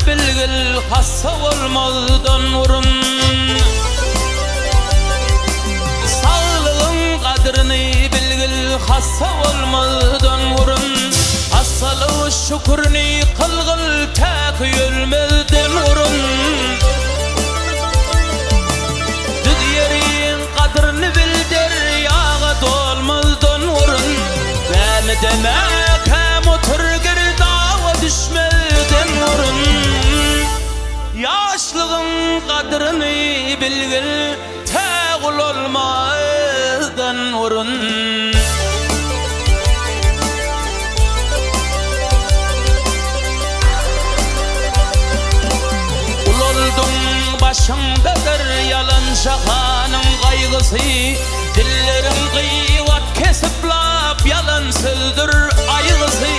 bilgil hassa bolmazdan burun. Saglygyň gadryny bilgil hassa bolmazdan burun. Hassalyk şükürini kylgyl täki ölmezden burun. Düz ýeriň gadryny bil derýaga dolmazdan burun. Gämide mäkäm otur girdaba düşmezden burun. Ýaşlygyň gadryny bilgil tä ulalmazdan burun. Ulaldyň başyňdadyr ýalan jahanyň gaýgysy, Dilleriň gybat kesip lap ýalan sözdür aýgysy.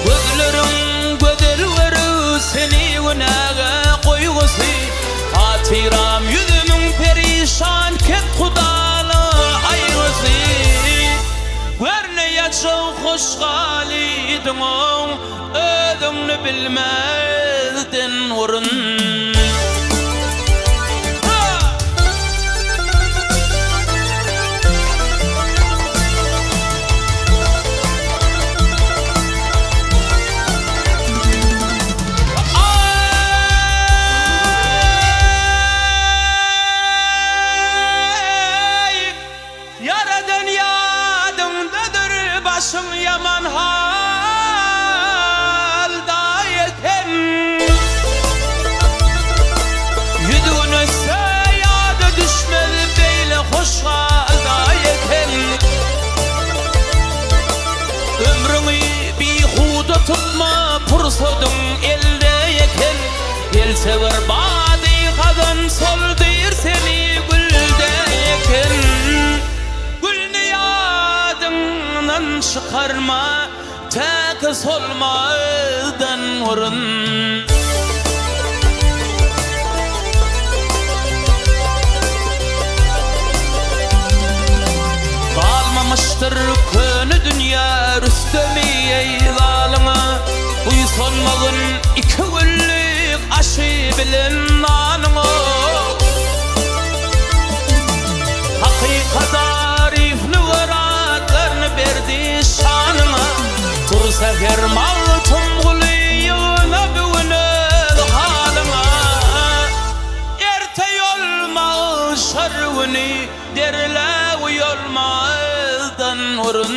Gözleriň gözel görüp seni günäge goýgusy, Hatyram ýüzümiň perişan kethudaly aýgysy. Gör ne ýaçaw hoş galydyň-ow, özüňni bilmezden burun. Aý, Ýaradan ýadyňdadyr, başyň ýaman halda eken. Ýüzüň ötse ýada düşmez beýle hoş halda eken. Ömrüňi bihuda tutma, pursadyň elde eken. Gelse bir bady hazan soldyr seni gülde eken. Gülni ýadyňdan çykarma, täki solmazdan burun. Galmamyşdyr köne dünýä rüstemi eý zalyňa Buýsanmagyn iki günlük aşy bilen nanyňa Hakykat aryf nüwer atlaryny berdi şanyňa Tur säher Magtymguly ýygna bu gün öz halyňa Erte ýol magşar güni Derlä uýalmazdan burun.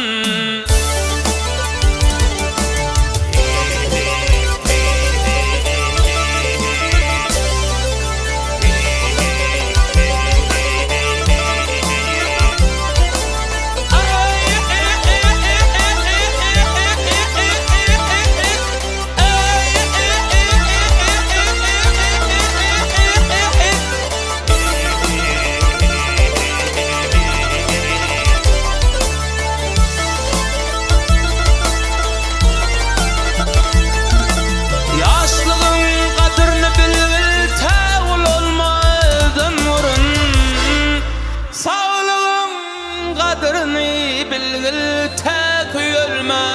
Ýaşlygyň gadyryny bilgil tä ulalmazdan burun. Saglygyň gadyryny bilgil tä köýelmezden.